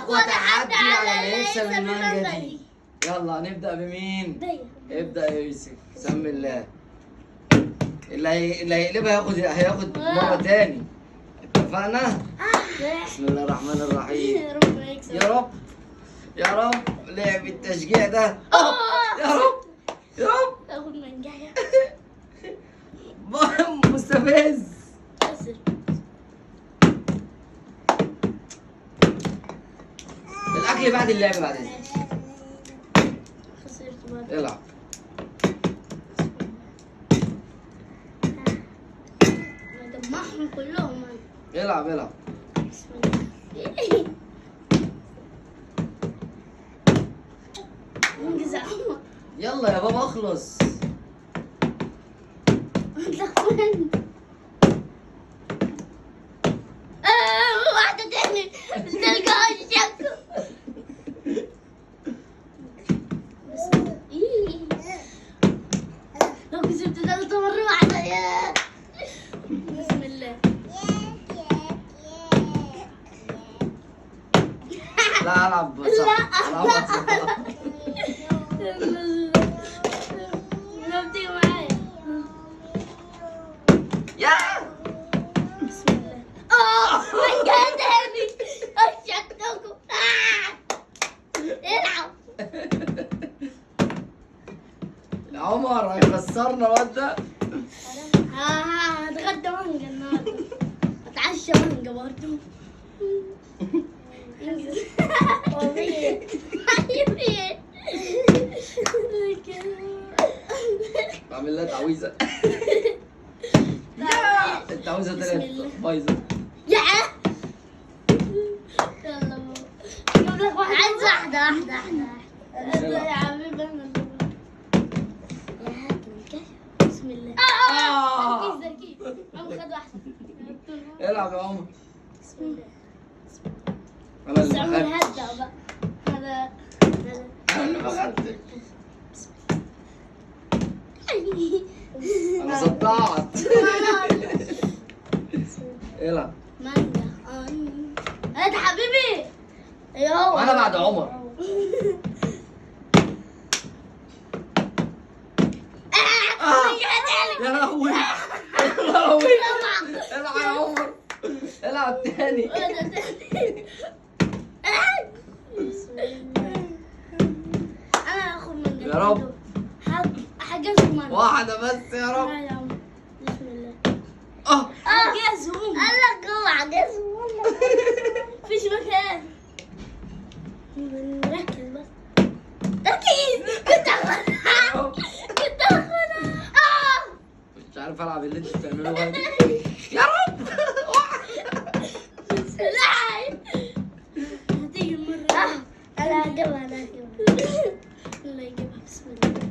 اقوى تحدي على اللي يكسب المانجا دي. يلا نبدا بمين؟ ابدا يا يوسف، سمي الله. اللي هيقلبها هياخد مرة تاني. اتفقنا؟ بسم الله الرحمن الرحيم. يا رب يكسب. يا رب يا رب، لعب التشجيع ده. يا رب يا رب اخد منجاية. مستفز. الاكل بعد اللعب بعد اذنك. خسرت برضه. العب. دمعهم كلهم. العب العب. بسم الله. انجز يا عمر. يلا يا بابا اخلص. اتلخبطت. واحدة تاني تلقى الشك. لو كسبت ثالثة مرة واحدة يا بسم الله. لا العب صح. العب صح. لا بتيجي معايا. يا بسم الله. مانجا تاني. شكلكم. العب. يا عمر هيخسرنا الواد ده. هتغدى مانجا النهارده. هتعشى مانجا برضه. بعمل لها تعويذه. يا التعويذه طلعت بايظة. يا يلا جيب لك واحدة. عايز واحدة واحدة واحدة يا حبيبي. انا بسم الله. تركيز تركيز. عمر خد واحدة. العب يا عمر. بسم الله. انا اللي عمر هدى بقى. هذا انا اللي ما خدتش. انا صدعت. العب. مانجا. هات حبيبي. ايوه هو. انا بعد عمر. يا لهوي يا لهوي. العب يا عمر. العب تاني. انا هاخد مانجا يا رب. حجزهم انا. واحدة بس يا رب. بسم الله. حجزهم. قال لك هو حجزهم. مفيش مكان. نركز بس. تركيز. كنت هاخدها. كنت هاخدها. مش عارف العب اللي انتوا بتعملوه ده. يا رب. لا هتيجي المرة. انا هجيبها انا هجيبها. الله يجيبها. بسم الله.